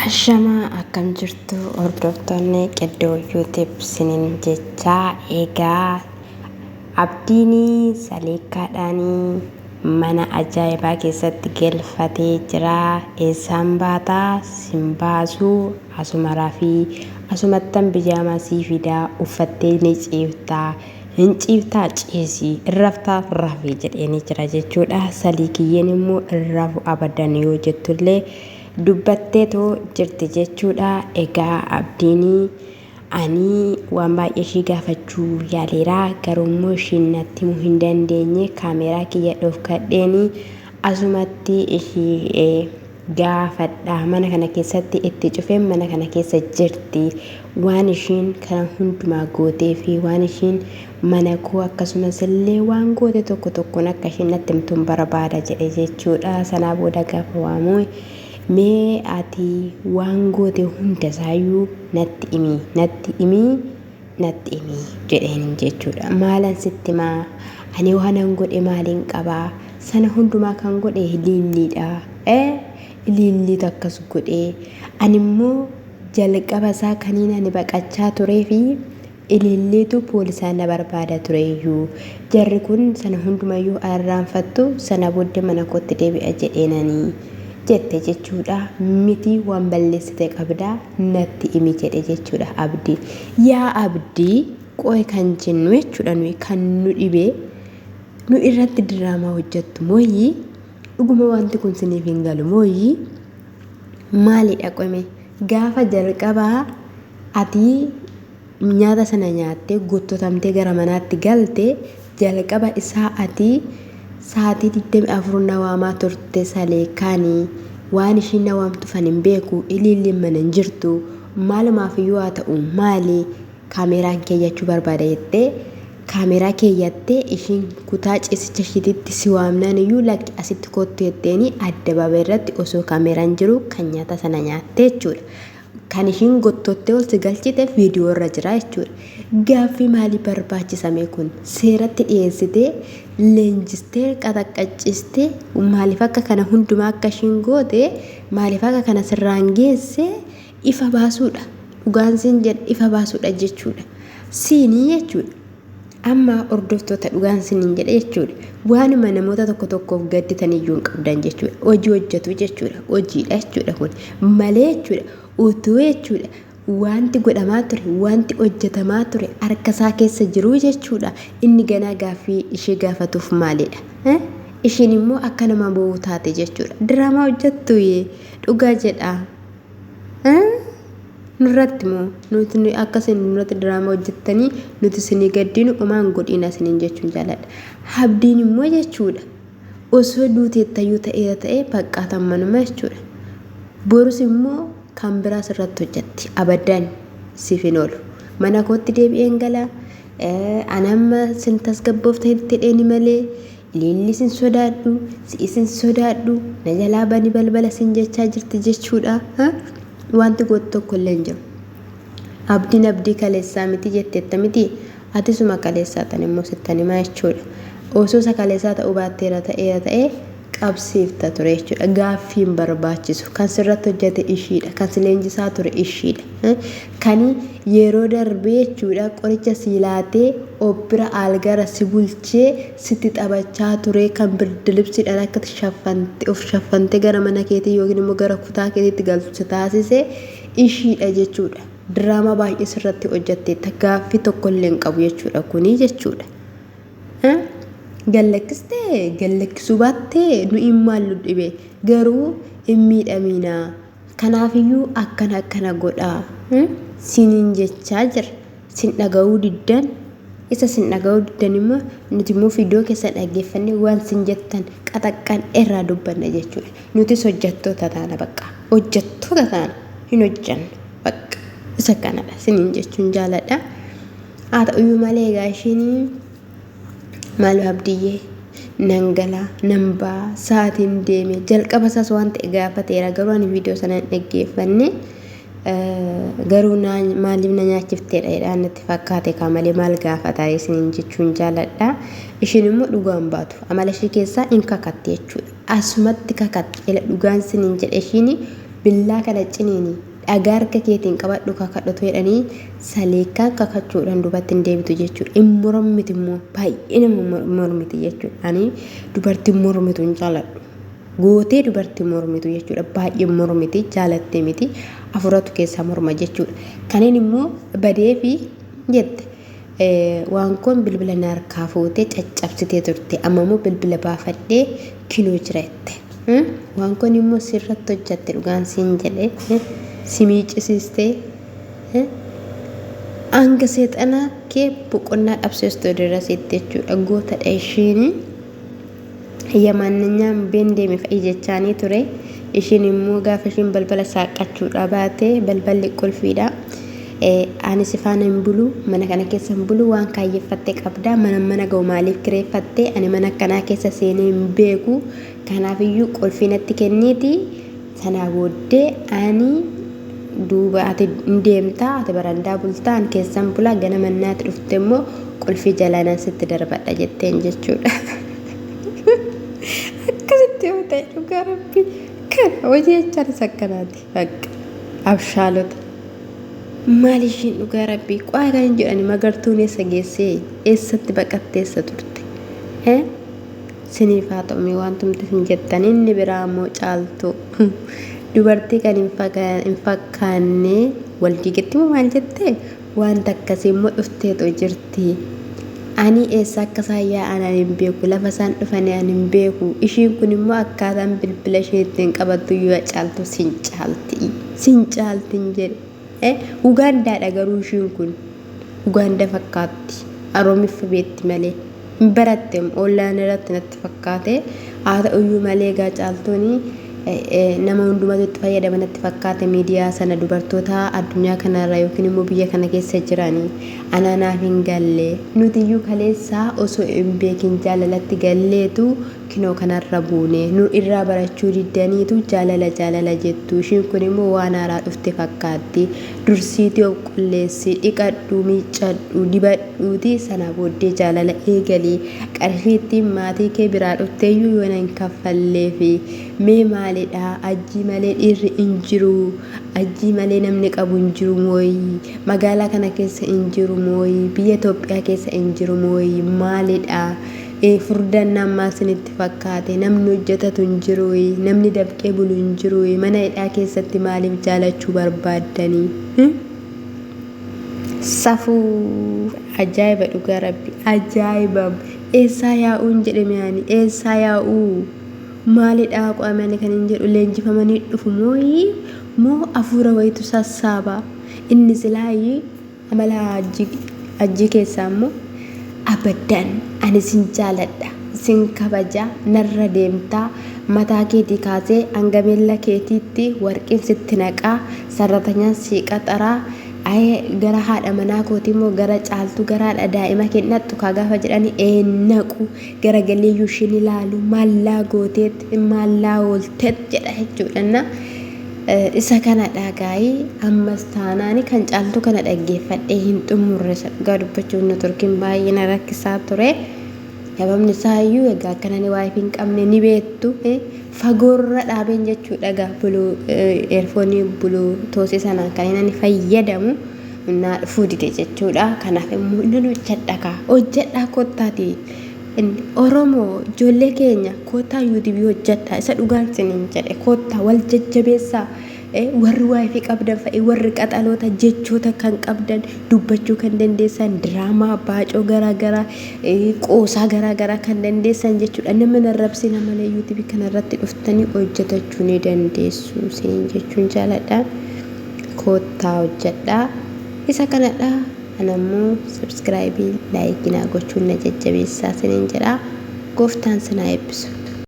Ashamaa akkam jirtu hordoftoonni Qeddoo YouTube sinin jechaa egaa abdiin saleekkaadhaan mana ajaa'ibaa keessatti galfatee jira. Eessaan baataa sin baasuu asuma rafii asumattan bijaamaa sii fidaa uffattee ni ciiftaa hin ciiftaa ciisii hin raftaa rafii jedheenii jira jechuudha. Saliikiyyeen immoo hin rafu abadan yoo jettullee dubbatteetoo jirti jechuudha. Egaa Abdiin ani waan baay'ee ishii gaafachuu yaaleera garuu immoo ishiin natti himuu hin dandeenye kaameeraa kiyya dhofkadheeni asumatti ishii gaafadha mana kana keessatti itti cufeen mana kana keessa jirti waan ishiin kana hundumaa gootee fi waan ishiin mana koo akkasumas illee waan goote tokko tokkoon akka ishiin natti himtuun barbaada jedhe jechuudha. Sanaa booda gaafa waamu mee ati waan goote hunda isaayyuu natti himi natti himi natti himi jedheen jechuudha. Maalan sitti himaa ani waanan godhe maaliin qabaa sana hundumaa kan godhe iliilliidha. Ee iliilliitu akkas godhe ani immoo jalqaba isaa kaniin ani baqachaa turee fi Ililliitu poolisaan na barbaada tureyyuu. Jarri kun sana hundumayyuu arraanfattu sana booddee mana kootti deebi'a jedheenani jette jechuudha. Miti waan balleessite qabda natti himi jedhe jechuudha Abdiin. Yaa Abdii qoy kan jennu jechuudha nuyi kan nu dhibe nu irratti diraamaa hojjettu mooyii dhuguma wanti kun siniif hin galu mooyii maalidha qoyme gaafa jalqabaa ati nyaata sana nyaattee gottotamtee gara manaatti galte jalqaba isaa ati sa'aatii 24 na waamaa turte saleekaani waan ishiin na waamtufan hin beeku iliilliin mana hin jirtu maalumaaf iyyuu haa ta'u maali kaameeraan keeyyachuu barbaada jettee kaameeraa keeyyattee ishiin kutaa ciisicha ishiititti si waamnaan iyyuu lakki asitti kottu jetteeni addabaabay irratti osoo kaameeraan jiru kan nyaata sana nyaatte jechuudha. Kan ishiin gottottee ol si galchite viidiyoo irra jira jechuudha. Gaaffii maalii barbaachisame kun? Seeratti dhiyeessitee leenjistee qaxaqqaccistee maaliif akka kana hundumaa akka ishiin goote maaliif akka kana sirraan geesse ifa baasuudha. Dhugaan siin jedha ifa baasuudha jechuudha. Siinii jechuudha. Amma hordoftoota dhugaan sinin jedhe jechuudha. Waanuma namoota tokko tokkoof gadditan iyyuu hin qabdan jechuudha. Hojii hojjetu jechuudha. Hojiidha jechuudha kun. Malee jechuudha. Utuu jechuudha. Wanti godhamaa ture, wanti hojjetamaa ture harka isaa keessa jiruu jechuudha. Inni ganaa gaaffii ishee gaafatuuf maalidha? Ishiin immoo akka nama boo'u taate jechuudha. Diraamaa hojjettu dhugaa jedha. Nurratti moo nuti nu akka isin nurratti diraama hojjettanii nuti isinii gaddinu homaa hin godhiina isiniin jechuun jaaladha. Abdiin immoo jechuudha osoo duuteettayyuu ta'eera ta'ee baqqaa tammanuma jechuudha. Borus immoo kan biraa sirratti hojjetti abadan siif hin oolu. Mana kootti deebi'een gala ani amma sin tasgabbooftanitti jedheeni malee Ililli sin sodaadhu, si'i sin sodaadhu, na jalaa bani balbala sin jechaa jirti jechuudha. Wanti gootu tokko illee hin jiru. Abdiin abdii kaleessaa miti jetteetta miti. Atisuma kaleessaa tan immoo sittan himaa jechuudha. Osoo isa kaleessaa ta'uu baatteera ta'eera ta'ee qabsiifta ture jechuudha. Gaaffii hin barbaachisu. Kan sirratti hojjete ishiidha. Kan si leenjisaa ture ishiidha. Kan yeroo darbe jechuudha qoricha sii laatee obbira aalgara si bulchee sitti taphachaa ture kan birdilibsiidhaan akka shaffante of shaffantee gara mana keetii yookiin immoo gara kutaa keetiitti galtu si taasise ishiidha jechuudha. Diraamaa baay'ee sirratti hojjetteetta gaaffii tokkollee hin qabu jechuudha kunii jechuudha. Gallakkistee gallakkisuu baattee nuyi maal nu dhibe garuu hin miidhamiinaa. Kanaafiyyuu akkana akkana godhaa siniin jechaa jira. Sin dhaga'uu diddan isa sin dhaga'uu diddan immoo nuti immoo viidiyoo keessan dhaggeeffannee waan sin jettan qaxaqqan irraa dubbanna jechuudha. Nutis hojjettoota taana bakka hojjettoota taana hin hojjennu bakka isa kanadha siniin jechuun jaaladha. Haa ta'uyyuu malee egaa ishiin Maaloo Abdiyyee nan gala nan ba'a sa'aatiin deeme jalqaba isaas waan ta'e gaafateera garuu ani viidiyoo sana hin dhaggeeffanne garuu maaliif na nyaachifteedha jedhaan natti fakkaate kaa malee maal gaafata isiniin jechuun jaaladha ishiin immoo dhugaan baatu amala ishii keessaa hin kakatti jechuudha asumatti kakatti ila dhugaan isiniin jedhe ishiin Billaa kana ciniini dhagaa harka keetiin qabadhu kakadhutu jedhanii saleekkaan kakachuudhaan duubatti hin deebitu jechuudha. Hin mormiti immoo baay'ee nama mormiti jechuudha. Ani dubartiin mormitu hin jaaladhu. Gootee dubartii mormitu jechuudha. Baay'ee mormiti jaalattee miti afuratu keessaa morma jechuudha. Kanneen immoo badee fi jette waan kun bilbila na harkaa fuutee caccabsitee turte amma immoo bilbila baafadhee kinoo jira jette. Waan kun immoo sirratti hojjatte dhugaan siin jedhe si miiccisiistee hanga seexana kee boqonnaa dhabsiistu dirrasitti jechuudha. Gootadha ishiin. Yamaannanyaan been deeme fa'i jechaanii ture. Ishiin immoo gaafa ishiin balbala saaqqachuudha baate balballi qulfiidha. Ani si faana hin bulu mana kana keessa hin bulu waan kaayyeffatte qabda mana mana ga'u maaliif kireeffatte ani mana akkanaa keessa seenee hin beeku kanaafiyyuu qulfii natti kenniiti sanaa booddee ani duuba ati hin deemta ati barandaa bulta ani keessan bula ganama naatti dhufte immoo qulfii jalaanan sitti darbadha jetteen jechuudha. Akkasitti yoo ta'e dhugaa rabbi kana hojii jechaan isa akkanaati bakka abshaalota. Maal ishiin dhugaa rabbii qo'aa kan hin jedhani magartuun eessa geessee eessatti baqattee eessa turte? Siniif haa ta'u mee wantumti isin jettan inni biraa immoo caaltuu dubartii kan hin fakkaanne wal diigetti moo maal jette wanta akkasii immoo dhufteetu jirti. Ani eessa akka isaan yaa'an ani hin beeku lafa isaan dhufanii ani hin beeku ishiin kun immoo akkaataan bilbila isheen ittiin qabattu yoo caaltu sin caalti sin caaltin jedhe. Ugaandaadha garuu ishiin kun Ugaanda fakkaatti Oromiffa beetti malee hin baratte online irratti natti fakkaate haa ta'uyyuu malee egaa caaltuun nama hundumatu itti fayyadama natti fakkaate miidiyaa sana dubartoota addunyaa kanarra yookiin immoo biyya kana keessa jiranii anaa naaf hin galle nutiyyuu kaleessaa osoo hin beekin jaalalatti galleetu kinoo kanarra buune nu irraa barachuu diddaniitu jaalala jaalala jettu ishiin kun immoo waan haaraa dhufte fakkaatti dursiitii of qulleessi dhiqadhu miiccadhu dibadhuuti sana booddee jaalala eegali qarshii ittiin maatii kee biraa dhufteeyyuu yoona hin kaffalleefi mee maalidha ajjii malee dhiirri hin jiru ajjii malee namni qabu hin jiru mooyi magaalaa kana keessa hin jiru mooyi biyya Itoophiyaa keessa hin jiru mooyi maalidha Furdannaan maal sinitti fakkaate? Namni hojjetatu hin jiruuyi? Namni dafqee bulu hin jiruuyi? Mana hidhaa keessatti maaliif jaalachuu barbaaddanii? Safuu! Ajaa'iba dhugaa rabbi. Ajaa'iba! Eessaa yaa'uun jedhame ani? Eessaa yaa'uu? Maalidhaa qo'ame ani kan hin jedhu leenjifamanii dhufu mooyi moo hafuura wayitu sassaaba? Inni silaayi Amala Hajjii keessaa immoo abadan ani sin jaaladha, sin kabaja, narra deemta, mataa keetii kaasee hanga miilla keetiitti warqiin sitti naqaa, sarratanyaan sii qaxaraa, ayee gara haadha manaa kootii immoo gara caaltuu gara haadha daa'ima kee naqxu kaa gaafa jedhani ee naqu garagaleeyyuu ishiin ilaalu maallaa gooteet maallaa oolteet jedha jechuudha. Isa kanadha gaa'ii ammas taanaani kan caaltuu kana dhaggeeffadhee hin xumurre isa dhugaa dubbachuuf networkiin baay'ee na rakkisaa ture. Sababni isaa iyyuu egaa akka nani waayif hin qabne ni beektu. Fagoorra dhaabeen jechuudha egaa buluu eerfoonii buluu toosii sanaan kan inni fayyadamu naa dhufuu dide jechuudha. Kanaaf immoo nan hojjedha kaa hojjedhaa kottaati. Oromoo ijoollee keenya koottaa yuutuubii hojjedhaa isa dhugaan siniin jedhe koottaa wal jajjabeessaa warri waayifii qabdan fa'i warri qaxaloota jechoota kan qabdan dubbachuu kan dandeessan diraamaa baacoo garaagaraa qoosaa garaagaraa kan dandeessan jechuudha nama narrabsina malee yuutuubii kanarratti dhuftanii hojjetachuu ni dandeessu siniin jechuun jaaladha koottaa hojjedhaa isa kanadha. Ana immoo subscribe like naa gochuun na jajjabeessaa isiniin jedha. Gooftaan sin haa eebbisu.